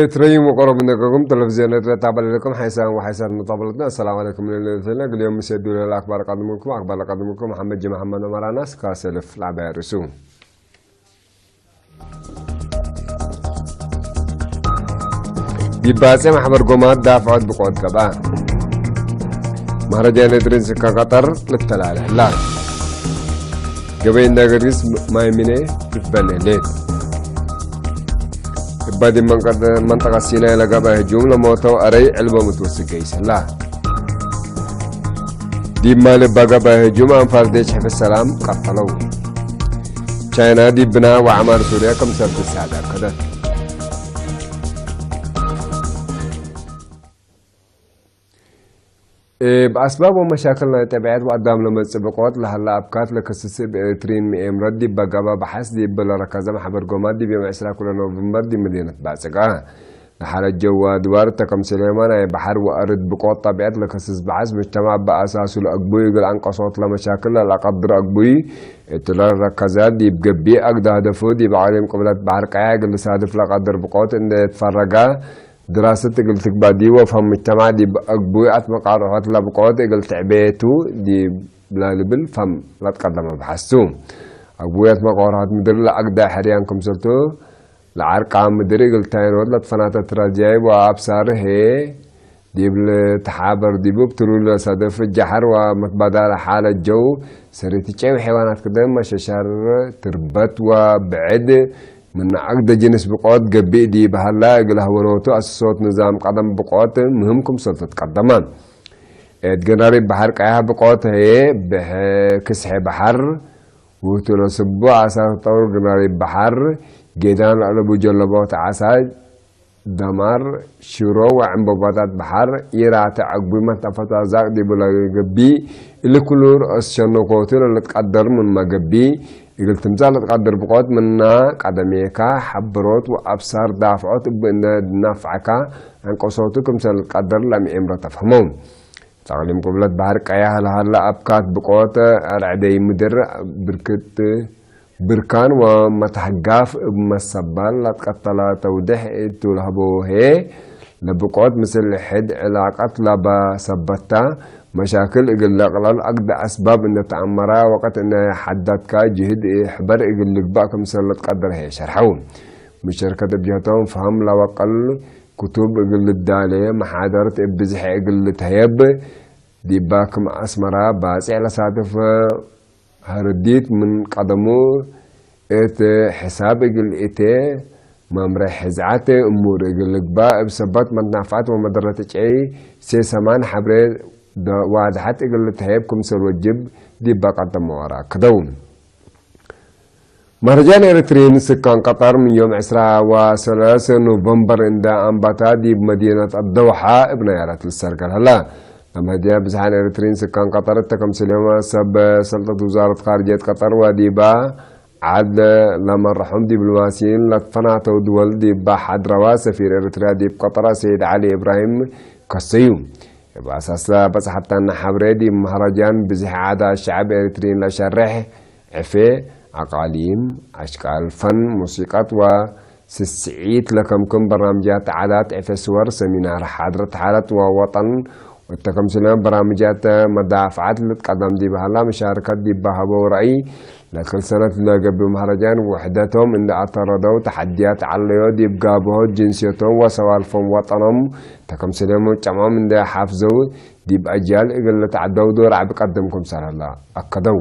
ትረዩ መቆረብ እንደገጉም ቴሌቪዝዮን ኤርትራ ታበለለኩም ሓይሳን ወሓይሳት መጣበለትና። ኣሰላሙ ዓለይኩም ልልትና ግልዮም ምስ የዱ ለለ ኣክባር ቀድምኩም ኣክባር ቀድምኩም ሓመድ ጅማ ሓመድ መራና ስካ ሰልፍ ላዕባይ ርእሱ ይባጼ ማሕበር ጎማት ዳፍዖት ብቆት ገባ ማረጃ ነድሪን ስካ ቀጠር ልተላለሕላ ገበይ እንዳ ገርግስ ማይ ሚነ ይበነሌት እባዲ መንቀ- መንጠቀ ሲናይ ለገባ ህጁም ለሞተው ኣረይ ዕልቦ ምትወስገ ይሰላ ዲማ ልባ ገባ ህጁም ኣንፋር ደች ሕፈ ሰላም ቀጠለው ቻይና ዲብና ወዓማር ሱሪያ ከም ሰብ ትሳዳ ከደት ብኣስባብ ወመሻክል ናይ ጠቢዐት ወኣዳም ለመጽእ ብቆት ለሃላ ኣብካት ለክስስእ ብኤርትሪን ምኤምረት ዲብ በጋባ ብሓስ ዲብ ለረከዘ ማሕበር ጎማት ዲብ ዮም ዕስራ ኩለ ኖቨምበር ዲብ መዲነት ባጽቃ ለሓረጀ ወድባር ተከምሲሌማ ናይ ባሕር ወኣርድ ብቆት ጠቢዐት ለክስስ ብሓስ ምጅተማዕ በኣሳሱ ለአግቡይ እግል ኣንቀሶት ለመሻክል ለለቀድር ኣግቡይ እት ለረከዘ ዲብ ገቢእ ኣግዳህደፉ ዲብ ዓሊም ቅብለት ባሕር ቀያ እግል ልሳድፍ ለቀድር ብቆት እንደ ትፈረጋ ድራሰት እግል ትግባእ ዲብ ወፍሀም ሙጅተማዕ ዲብ አግቡይ አትመቃርሖት ለብቆት እግል ትዕቤቱ ዲብ ለልብል ፈም ለትቀደመ ብሐስቱ። አግቡይ አትመቃርሖት ምድር ለአግዳ ሕርያን ክምሰልቱ ለዓርቃ ምድር እግል ታይኖት ለትፈናተት ራጃይ ወአብሳር ሄ ዲብ ልትሓበር ዲቡ ብትሉ ለሰደፍ ጃሐር ወመትባዳል ሓለ ጀው ሰሪት ጨው ሐይዋናት ክደም መሸሻር ትርበት ወብዕድ ምነ ኣግደ ጅንስ ብቆት ገቢእ ዲበ ሀላ እግል አህወኖቱ አስሶት ንዛም ቀደም ብቆት ምህም ክምሰል ተትቀደመ። እት ገናሪ በሐር ቀያህ ብቆት ህየ ብሕ ክስሐ በሐር ውህቱ ለስቡ ዓሳ ተጠውር ገናሪ በሐር ጌዳን ለአለቡ ጀለቦት ዓሳ ደማር ሽሮ ወዕንበባታት በሐር ኢራተ ዕግቡይ መታፈታ ዛቅ ዲቡ ለገቢ እሊ ኩሉ ርአስ ሸነኮቱ ለልትቀደር ምን መገቢ እግል ትምጻእ ለትቀድር ብቆት ምና ቀደሜካ ሐብሮት ወአብሳር ዳፍዖት እብ እንደ ድናፍዐካ አንቀሶቱ ክምሰል ልትቀደር ለምኤምረ ተፍህመው። ተቅሊም ቅብለት ባህር ቀያህ ለሃለ አብካት ብቆት አርዕደይ ምድር ብርክት ብርካን ወመታሕጋፍ እብ መሰባል ለትቀተለ ተውድሕ እቱ ለህበው ህየ ለብቆት ምስል ሕድ ዕላቀት ለበ ሰበታ መሻክል እግል ለቅለል አግደ አስባብ እንደ ተአመራ ወቀት እንደ ሐዳትካ ጅህድ ሕበር እግል ልግባእ ክምሰል ለትቀደር ህየ ሸርሐው። ሙሸርከት እብ ጀህቶም ፈሀም ለወቀል ክቱብ እግል ልዳሌ መሓደርት እብ ብዝሕ እግል ልትሀየብ ዲባ ክም አስመራ ባጽዕ ለሳትፍ ሀርዲት ምን ቀደሙ እት ሕሳብ እግል እቴ መምረ ሕዝዓት እሙር እግል ልግባእ እብ ሰባት መትናፍዓት ወመደረት ጨይ ሴሰማን ሐብሬ ዋድሐት እግል ልትሀየብ ክምሰል ወጅብ ዲባ ቀደም መዋራ ክደው። መህረጃን ኤርትሪን ስካን ቀጠር ምን ዮም ዕስራ ወሰለስ ኖቨምበር እንደ ኣንባታ ዲብ መዲነት ኣደውሓ እብ ናያረት ልሰርገል ሀላ። ለመህዲያ ብዝሓን ኤርትሪን ስካን ቀጠር እተ ከምስልዮም ሰብ ሰልጠት ውዛረት ካርጀት ቀጠር ወዲባ ዓድ ለመረሖም ዲብሎማሲን ለትፈናተው ድወል ዲባ ሓድረዋ ሰፊር ኤርትርያ ዲብ ቀጠር ሰይድ ዓሊ ኢብራሂም ከሰዩ። እብ ኣሳስላ በጽሓታና ሓብሬ ዲብ መህረጃን ብዝሕ ዓዳ ሸዕብ ኤርትሪን ለሸርሕ ዕፌ፣ ኣቃሊም፣ ኣሽቃል ፈን፣ ሙሲቀት ወስስዒት ለከምክም በርናምጃት ዓዳት ዕፌ ስወር፣ ሰሚናር ሓድረት ሓለት ወወጠን ወተከምስለ በርናምጃት መዳፍዓት ልትቀደም ዲብ ሀላ መሻርከት ዲብ በሀበው ረእይ፣ ለክል ሰነት ለገብእ መህረጃን ውሕደቶም እንደ ኣተረደው ተሓድያት ዓለዮ ዲብ ጋብሆት ጅንስየቶም ወሰዋልፎም ወጠኖም ተከምስሎም ጨምዖም እንደ ሓፍዘው ዲብ ኣጅያል እግል ልትዓደው ዶር ዓቢ ቀደም ክምሰል ሀላ ኣከደው።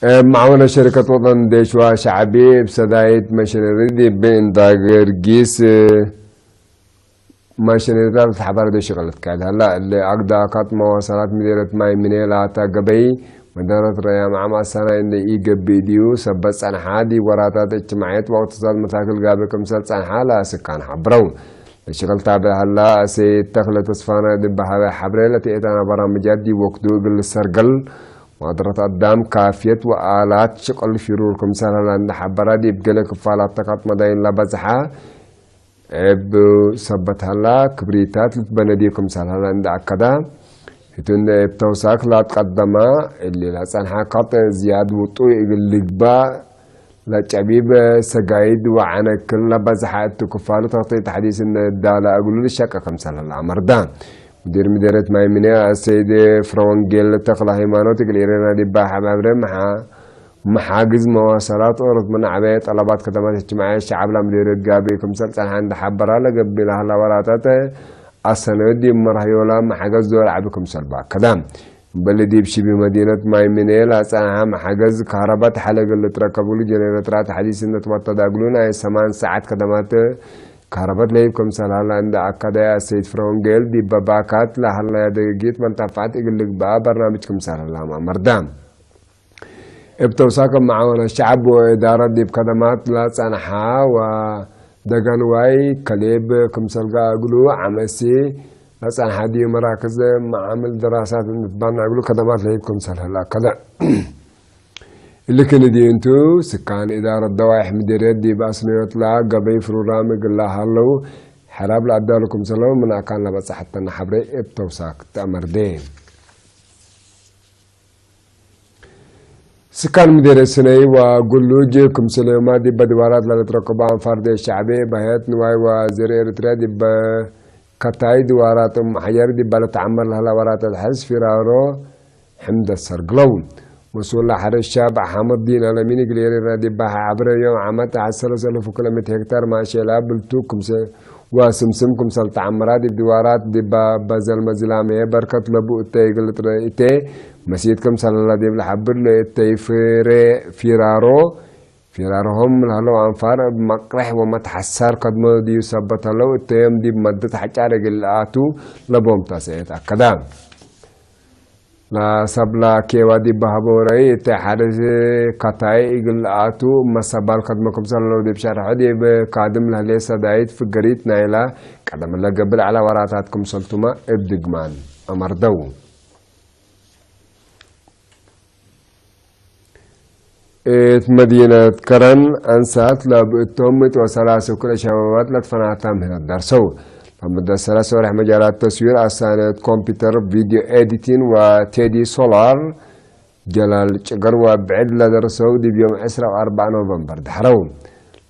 እብ ማዕወነ ሸሪከት ወጠን ዴሽዋ ሸዕቢ እብ ሰዳይት መሽነሪ ዲብ እንዳ ገርጊስ ማሽነሪታት ሓባር ዴሽቀ ልትካየድ ሀላ። እለ ኣግዳ ካት መዋሰላት ሚዴረት ማይ ሚኔ ላታ ገበይ መደረት ረያ መዓም ኣሳናይ እንደ ኢገብእ ዲዩ ሰበት ጸንሓ ዲብ ወራታት እጅትማዕየት ወቅትሳድ መታክል ጋብእ ክምሰል ጸንሓ ለስካን ሓብረው። ለሽቅልታ ብልሃላ እሴ ተክለ ተስፋና ድበሃበ ሓብረ ለትኤታና በራምጃት ዲብ ወቅቱ እግል ሰርገል ማድረት ኣዳም ካፍየት ወኣላት ሽቅል ሽሩር ክምሰል ሀላ እንደ ሓበራ ዲብ ገለ ክፋላት ተካት መዳይን ለበዝሓ እብ ሰበት ሀላ ክብሪታት ልትበነዲ ክምሰል ሀላ እንደ ኣከዳ። እቱን ብተውሳክ ላትቀደማ እሊ ላጸንሓ ካጥ ዝያድ ውጡ ይግል ልግባ ለጨቢብ ሰጋይድ ወዓነክል ለበዝሓ እቱ ክፋሉ ተኽቲ ተሕዲስ እንዳለ እግሉ ልሸቀ ከምሰለላ ኣመርዳ። ሙዲር ምደረት ማይምንያ ሰይድ ፍረወንጌል ተኽለ ሃይማኖት እግል ኤሬና ዲባ ሓባብረ መሓግዝ መዋሰላት ኦሮት ምናዕበ ጠለባት ከተማት እጅማዐ ሸዓብ ላምዴርዮት ጋቢ ክምሰል ጸንሓ እንዳሓበራ ለገቢላ ላወራታት ኣሰነዮት ዲብ መራህዮላ መሓገዝ ዶር ዓቢ ክምሰል ባከዳ። እምበሊ ዲብ ሽቢ መዲነት ማይምኔ ላጸንሓ መሓገዝ ካህረባት ሓለገል ልትረከብሉ ጀነሬተራት ሓዲስነት ወተዳግሉ ናይ ሰማን ሰዓት ከደማት ካህረባት ለይብ ክምሰል ሃላ እንዳ ኣካዳያ ሰይድ ፍረወንጌል ዲበ ባካት ላሃላያ ደገጊት መንታፋት እግል ልግባ በርናምጅ ክምሰል ሃላ ማመርዳ። እብ ተውሳከ መዓወነ ሸዓብ ወእዳረ ዲብ ከደማት ለጸንሓ ወደገንዋይ ከሌብ ክምሰልጋ እግሉ ዓመሲ ለጸንሓ ዲዩ መራክዝ መዓምል ድራሳት እንትባና እግሉ ከደማት ለይብ ክምሰል ህላ ከደ። እልክን ዲንቱ ስካን እዳረ ደዋይሕ ምድርየት ዲብ ኣስነዮትላ ገበይ ፍሩራም እግላ ሃለው ሕራብ ለኣዳሉ ክምሰለው ምን ኣካን ለበጻሕተና ሓብረ እብ ተውሳክ ተእመርዴ። ስካን ምዴረ ስነይ ወጉሉጅ ክምስለዮማ ዲበ ድዋራት ለልትረከቡ ኣንፋር ደ ሻዕቤ በህየት ንዋይ ወዘር ኤርትርያ ዲበ ከታይ ድዋራት እም ሓየር ዲበ ለተዓመር ለህላ ወራት ኣድሐስ ፊራሮ ሕምደት ሰርግለው። መስኡላ ሐረሻ በሓመድ ዲን ኣለሚን እግል ኤሬና ዲበ ሐብረ ዮም ዓመት ዐሰለ ሰለፉ ኪሎ ሜትር ሄክታር ማሸላ ብልቱ ክምሰ ወስምስም ክምሰል ተዓምራ ዲብ ድዋራት ዲብ በዘል መዝላምየ በርከት ለቡ እተይ ግልጥረ እቴ መሲት ክምሰለላ ዲብ ለሐብር ለእተይ ፍሬ ፊራሮ ፊራሮሆም ለህለው ኣንፋር እብ መቅረሕ ወመትሐሳር ከድሞ ዲዩ ሰበት ህለው እተዮም ዲብ መደት ሐጫር እግል ለኣቱ ለቦም ታስአየት ኣከዳ። ለሰብላ ኬዋ ዲብ በሀቦ ረይ እተ ሐርስ ካታይ እግል ለኣቱ መሰባል ከድሞ ክምሰል ለው ዲብ ሸርሖ ዲብ ካድም ለህሌ ሰዳይት ፍገሪት ናይላ ቀደም ለገብእ ለዐለ ወራታት ክምሰልቱመ እብ ድግማን አመርደው። እት መዲነት ከረን አንሳት ለብእቶም ምእት ወሰላሳ ኩለ ሸባባት ለትፈናታ ምህነት ደርሰው። ለሙደት ሰላሳ ወርሕ መጃላት ተስዊር፣ ኣሳነት ኮምፒውተር፣ ቪዲዮ ኤዲቲን ወቴዲ ሶላር ጀላል ጭገር ወብዕድ ለደርሰው ዲብ ዮም ዕስራ ወአርባዕ ኖቨምበር ዳሕረው።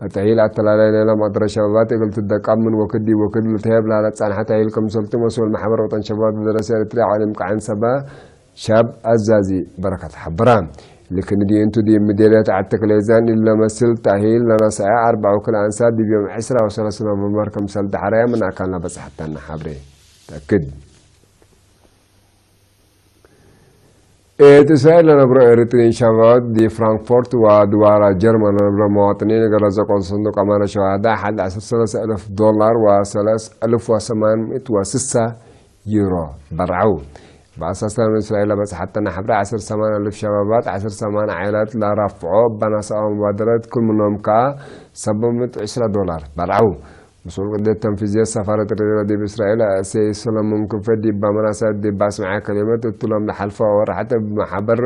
ለተሂል ኣተላላይ ሌላ መቅደረ ሸባባት እግል ትደቃም ምን ወክድ ዲብ ወክድ ልትሄብ ላለ ጻንሐት ተሂል ክምሰልቱ መስኡል ማሕበር ወጠን ሸባባት መደረሰ ኤርትርያ ዓሊም ቃዕን ሰባ ሻብ ኣዛዚ በረከት ሓበራ። ልክንዲ እንቱ ዲብ ምዴርየት ዓዲ ክሌዛን ኢለመስል ታሂል ለነሳኤ ኣርባዕ ወክል ኣንሳት ዲብ ዮም ዕስራ ወሰለስተ ኖቨምበር ክምሰል ዳሕረያ ምን ኣካልና በጽሐተና ሓብሬ ተእክድ። እት እስራኤል ለነብሮ ኤርትሪን ሸባባት ዲብ ፍራንክፎርት ወድዋራ ጀርመን ለነብሮ መዋጥኒን ገለ ዘቆ ሰንዱቅ ኣማነ ሸዋዳ ሓደ ዐሰርተ ሰለስተ እልፍ ዶላር ወሰለስተ እልፍ ወሰማንሚእት ወስሳ ዩሮ በርዐው። ብኣሳሳን እስራኤል ለበጽሐተና ሕብረ ዐሰርተ ሰማን እልፍ ሸባባት ዐሰርተ ሰማን ዓይላት ለራፍዖ በናሰኣዊ መባደረት ክል ምኖም ከኣ ሰብምት ዕስራ ዶላር በርዐው። መስኡል ቅደት ተንፊዝየት ሰፋረት ኤርትራ ዲብ እስራኤል ኣእሴ ሰሎሞን ክንፈ ዲብ በመናሳት ዲብ ኣስምዐ ከሊመት እትሎም ለሓልፈ ወርሓት እብ መሓበር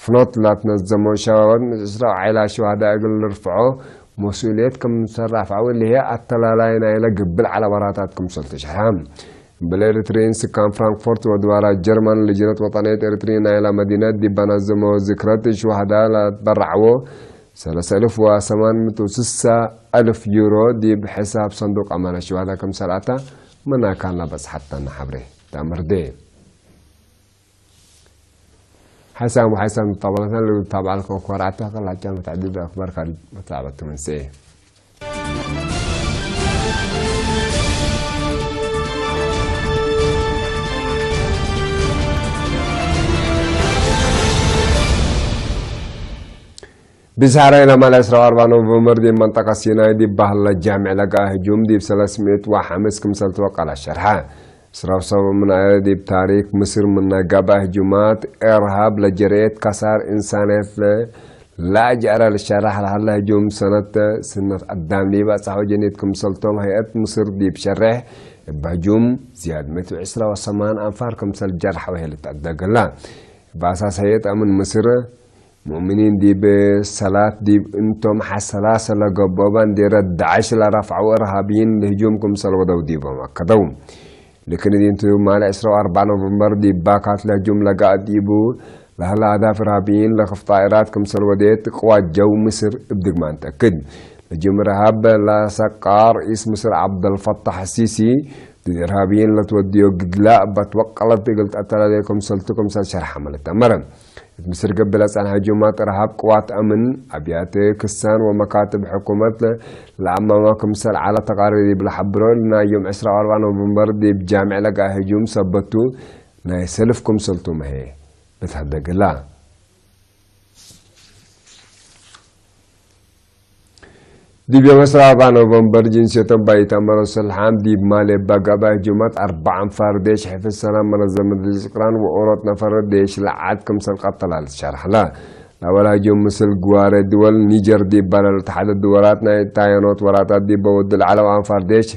ፍኖት ላትነዘሞ ሸባባት ምስ ዕስራ ዓይላ ሸዋዳ እግል ልርፍዖ መስኡልየት ክም ሰራፍዐው ልሄ ኣተላላይ ናይለ ግብል ዐለ ወራታት ክምሰል ተሸርሐ። እምበለ ኤርትሪን ስካን ፍራንክፎርት ወድዋራ ጀርመን ልጅነት ወጠንየት ኤርትሪን ናይላ መዲነት ዲብ በናዘሞ ዝክረት ሸዋዳ ላትበርዐዎ ሰለስተ እልፍ ወሰማንሚእት ወስሳ እልፍ ዩሮ ዲብ ሕሳብ ሰንዱቅ ኣማነ ሸዋዳ ክምሰል ኣታ ምን ኣካልና በጽሐተና ሓብሬ ዳመርዴ። ሓሳብ ሓሳብ ተባባልና ልታብዓል ኮኮራታ ከላጫ መታዕድድ ኣክበር ካል መታዕበት መንስኤ። ብዝሃረ ለማለ ዕስራ ወኣርባዕ ኖቨምበር ዲብ መንጠቀ ሲናይ ዲብ ባህለ ጃምዕ ለጋ ህጁም ዲብ ሰለስሚእት ወሓምስ ክምሰል ተወቀለ ሸርሐ። ዕስራ ወሰብ ምናየ ዲብ ታሪክ ምስር ምናይ ጋባ ህጁማት ኤርሃብ ለጀርየት ከሳር ኢንሳንየት ለ ላጅዐረ ልሸራሕ ለሀለ ህጁም ሰነት ስነት አዳም ዲብ አጻሖ ጀኒት ክምሰልቶም ሀይአት ምስር ዲብ ሸርሕ እብ ህጁም ዝያድ ሚእት ወዕስራ ወሰማን አንፋር ክምሰል ጀርሕ ወሄ ልትዐደገላ። እብ አሳስ ሀይአት አምን ምስር ሙእሚኒን ዲብ ሰላት ዲብ እንቶም ሐሰላሰ ለገብኦ ባንዴረት ዳዕሽ ለረፍዐው እርሃብይን ልህጁም ክምሰል ወደው ዲቦም አከደው። لكن دين تو مال عشرة وأربعة نوفمبر دي باكات لهجوم لقاعد إبو لهلا هدف إرهابيين لخف طائرات كمسل وديت قوات جو مصر بدقمان تأكد. لجوم إرهاب لا سقار رئيس مصر عبد الفتاح السيسي دي إرهابيين لتوديو قدلاء بتوقلت قلت أتلا ليكم سلتكم سل شرح عمل التمرن. ምስር ገበላ ጻንሓ ጅማት ረሃብ ቅዋት ኣምን ኣብያተ ክሳን ወመካትብ ሕኩመት ለኣማማ ክምሰል ዓላ ተቃሪ ይብል ሓብሮ። ናዮም ዕስራ ኣርባ ኖቨምበር ዲብ ጃምዕ ለጋ ህጁም ሰበቱ ናይ ሰልፍ ክምሰልቱ መሄ ለታደገላ። ዲብ ዮም ዕስራ ኣርባ ኖቨምበር ጅንስየቶም ባይታ መረሰል ሓም ዲብ ማሌ ባጋባ ህጁማት ኣርባዓ ኣንፋር ዴሽ ሕፍዝ ሰላም መነዘመት ልስቅራን ወኦሮት ነፈር ዴሽ ለዓት ክምሰል ቀተላ ልትሻርሕላ። ላወላ ህጁም ምስል ግዋረ ድወል ኒጀር ዲባላል ተሓደ ድወራት ናይ ታየኖት ወራታት ዲበ ወዲ ለዓለዋ ኣንፋር ዴሽ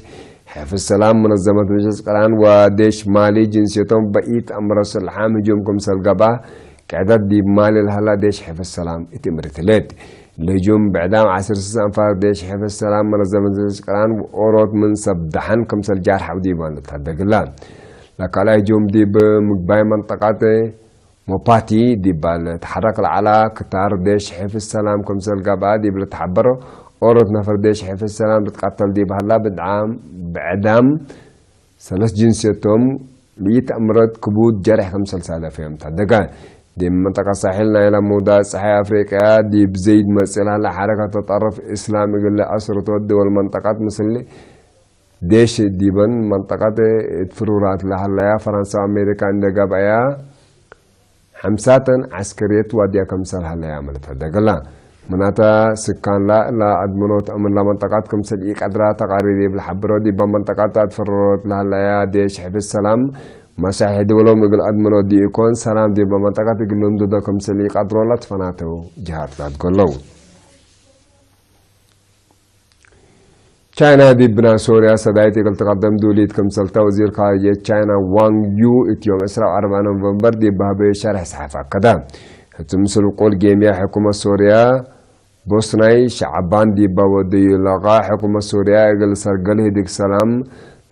ሕፍዝ ሰላም መነዘመት ልስቅራን ወዴሽ ማሊ ጅንስየቶም በኢት ኣምረሰል ሓም ህጁም ክምሰል ገባ ቅዕደት ዲብ ማሊ ለሃላ ዴሽ ሕፍዝ ሰላም እቲ ምርትለት። ለህጁም ብዕዳም ዓሰርተ ስሳ ኣንፋር ዴሽ ሕፍዝ ሰላም መነዘመት ልስቅራን ወኦሮት ምን ሰብ ደሓን ክምሰል ጃርሕ ኣብ ዲባን ልታደግላ። ለካልኣይ ህጁም ዲብ ምግባይ መንጠቃት ሞፓቲ ዲባል ተሓረክ ለዓላ ክታር ዴሽ ሕፍዝ ሰላም ክምሰል ጋብኣ ዲብ ልትሓበሮ ኦሮት ነፈር ዴሽ ሕፍዝ ሰላም ልትቃተል ዲባህላ ብድዓም ብዕዳም ሰለስት ጅንስየቶም ልኢት ኣምረት ክቡድ ጀርሕ ክምሰል ሳለፍ እዮም ታደጋ። ዲብ መንጠቃ ሳሒል ናይላ መውዳእ ፀሓይ ኣፍሪቃያ ዲብ ዘይድ መፅእ ላላ ሓረካ ተጠርፍ እስላም እግለ ኣስርቶ ድወል መንጠቃት ምስል ዴሽ ዲበን መንጠቃት እትፍሩራት ለሃለያ ፈረንሳ ኣሜሪካ እንደጋብኣያ ሓምሳተን ዓስከርየት ዋድያ ከምሰል ሃለያ ማለት ደገላ። ምናታ ስካንላ ላ ኣድመኖት ኣምላ መንጠቃት ከምሰል ኢቀድራ ተቃሪር ይብል ሓብሮ ዲባ መንጠቃት ኣትፈረሮት ለሃለያ ዴሽ ሕፍዝ ሰላም መሳሒ ድብሎም እግል ኣድመኖት ዲኢኮን ሰላም ዲባ መንጠቃት እግሎም ዶዶ ከምሰል ኢቀድሮላ ትፈናተው ጅሃር ላትገለው። ቻይና ዲብና ሶርያ ሰዳይት እግል ተቀደም ዱሊት ክምሰልታ ወዚር ካርጀ ቻይና ዋንግ ዩ እትዮም ዕስራ ኣርባ ኖቨምበር ዲብ ባህበዮ ሸርሕ ሰሓፍ ኣከዳ። ህቱ ምስል ቁል ጌምያ ሕኩመት ሶርያ ቦስናይ ሸዓባን ዲባ ወደዩ ለቃ ሕኩመት ሶርያ እግል ሰርገል ህድግ ሰላም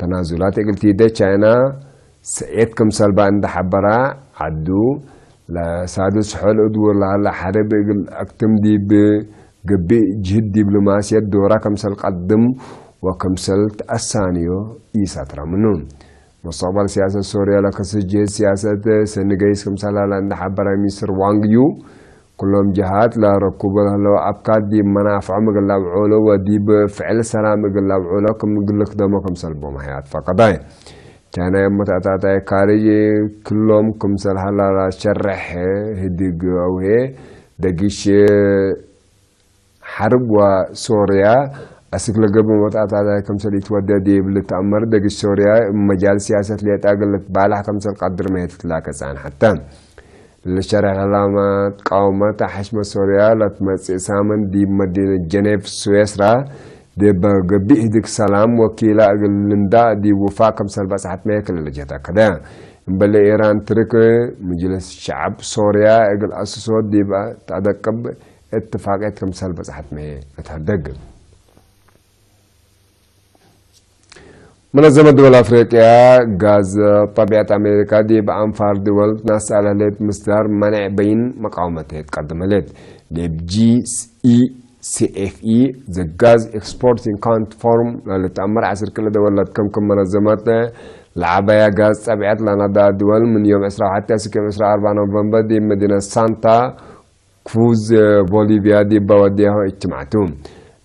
ተናዙላት እግል ቲደ ቻይና ሰኤት ክምሰልባ እንደሓበራ ዓዱ ለሳድስ ሖል እድውር ለሃላ ሓረብ እግል ኣክትም ዲብ ገብእ ጅህድ ዲብሎማስየት ዶራ ከምሰል ቀድም ወከምሰል ተኣሳንዮ ኢሳትራ ምኑ። መስተቕባል ሲያሰት ሶርያ ለከስስ ጅህድ ሲያሰት ሰንገይስ ከምሰላላ እንደ ሓበራይ ሚኒስትር ዋንግ ዩ ኩሎም ጅሃት ለረኩቦ ለህለወ ኣብካት ዲብ መናፍዖም እግል ላብዑሎ ወዲብ ፍዕል ሰላም እግል ላብዑሎ ክም ግልክ ደሞ ከምሰልቦ ማህያት ፈቀዳይ። ቻይና የመታታታይ ካርጅ ክሎም ክምሰል ሃላላ ሸርሕ ህድግ ኣውሄ ደጊሽ ሓርብ ወሶርያ ኣስክ ለገብ መታታታይ ከምሰል ይትወደድ ይብል ተኣመር ደጊሽ ሶርያ መጃል ሲያሰት ሌጣ ግለት ባላሕ ከምሰል ቀድር መሄት ትላከ ጻን ሓታ ለሸርሕ ለላማ ቃውመት ሓሽመ ሶርያ ለትመጽእ ሳምን ዲብ መዲነት ጀኔቭ ስዌስራ ዲብ ገቢእ ህድግ ሰላም ወኪላ እግል ልንዳ ዲብ ውፋ ከምሰል በጽሓት መየ ክልል ጀታ ከደ እምበለ ኢራን ትርክ ምጅልስ ሸዓብ ሶርያ እግል ኣስሶ ዲብ ተደቅብ እትፋቅየት ከምሰል በጽሓት መየ ለትሃደግ። መነዘመት ድወል ኣፍሪቅያ ጋዝ ጠቢዐት ኣሜሪካ ዲብ ኣንፋር ድወል ናሳለሌት ምስዳር መነዕ በይን መቃወመት የትቀድመሌት። ዲብ ጂ ኢ ሲ ኤፍ ኢ ዘጋዝ ኤክስፖርቲንግ ካንት ፎርም ለልትኣመር ዓስር ክለ ደወላት ከም ከም መነዘመት ለዓባያ ጋዝ ጠቢዐት ለናዳ ድወል ምን ዮም ዕስራ ወሓደ እስከ ዕስራ ኣርባ ኖቨምበር ዲብ መዲነት ሳንታ ክሩዝ ቦሊቪያ ዲባ ወዲያሆ እጅትማዕቱ።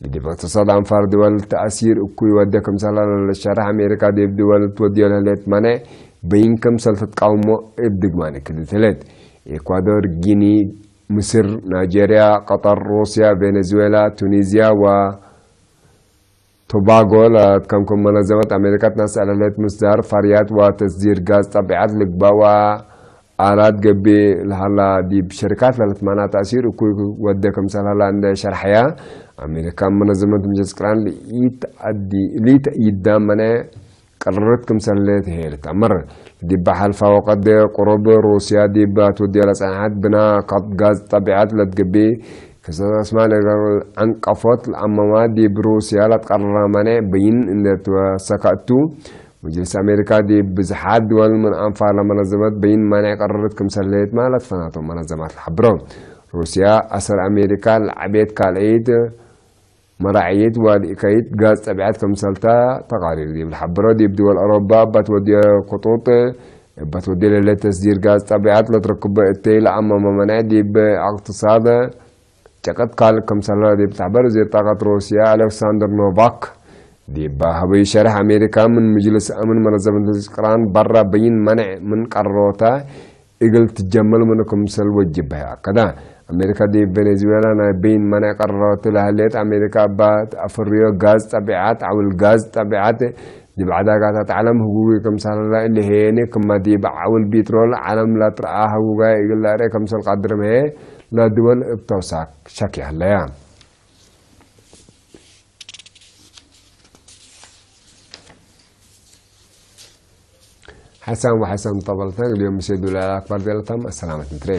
ንዲብ እቅትሳድ ኣንፋር ድወል ተኣሲር እኩይ ወደ ክምሰላ ለሸራሕ ኣሜሪካ ዲብ ድወል ትወዲዮ ለህሌት ማነ በይን ክምሰል ተትቃውሞ እብ ድግማን ክልትለት። ኤኳዶር፣ ጊኒ፣ ምስር፣ ናይጄሪያ፣ ቀጠር፣ ሩስያ፣ ቬኔዙዌላ፣ ቱኒዝያ ወ ቶባጎ ለትከምኩም መነዘመት ኣሜሪካ ትናስ ኣለለት ምስዳር ፋርያት ወተስዲር ጋዝ ጠቢዓት ልግባዋ ኣላት ገቢ ለሃላ ዲብ ሸሪካት ለለትማና ተእሲር እኩይ ወደ ከምሰል ሃላ እንደ ሸርሐያ ኣሜሪካ መነዘመት ምጀስቅራን ልኢት ኣዲ- ልኢት ይዳመነ ቅርርት ክምሰል ትሄድ ተምር። ዲብ ሓልፋ ወቀደ ቁሩብ ሩስያ ዲብ ኣትወድያ ለጸንሓት ብና ካብ ጋዝ ጠቢዓት ለትገቢ ክሰተስማ ለገር ዓንቀፎት ለኣመማ ዲብ ሩስያ ለትቀረራ ማነ በይን እንደ ተወሰካ እቱ መጅልስ ኣሜሪካ ዲብ ብዝሓት ድወል ምን ኣንፋር ለመነዘመት በይን ማንዕ ቀረረት ክምሰለየት ማለት ፈናቶም መነዘማት ለሓብሮ። ሩስያ ኣሰር ኣሜሪካ ለዓቤት ካልአይት መራዕየት ዋልእካይት ጋዝ ጠቢዓት ከምሰልታ ተቃሪር ዲብ ለሓብሮ። ዲብ ድወል ኣውሮባ ባት ወዲ ክጡጥ ባት ወዲ ለለ ተስዲር ጋዝ ጠቢዓት ለትረክበ እተይ ለኣመመ መናዕ ዲብ እቅትሳድ ጨቀጥ ካልእ ከምሰላ ዲብ ተሕበር ወዚር ጣቀት ሩስያ ኣሌክሳንደር ኖቫክ ዲብ ሃበይ ሸርሕ ኣሜሪካ ምን ምጅልስ ኣምን መነዘመት ቅራን በራ በይን መነዕ ምን ቀረሮታ እግል ትጀመል ምን ክምሰል ወጅበ ኣከዳ። ኣሜሪካ ዲብ ቬኔዙዌላ ናይ በይን መነዕ ቀረሮት ለህሌት ኣሜሪካ ባት ኣፍርዮ ጋዝ ጠቢዓት ዓውል ጋዝ ጠቢዓት ዲብ ዕዳጋታት ዓለም ህጉጊ ከምሳለላ እሊ ሄኒ ክማ ዲብ ዓውል ቢትሮል ዓለም ላትረኣ ህጉጋይ እግል ላርኤ ከምሰል ቃድርም ሄ ላድወል እብ ተውሳክ ሸክ ያለያ። ሓሳም ወሓሳም ተቐበልትና እግልዮም ምሴ ዱላ ኣክባር ዘለታም ኣሰላመት ምትሬ።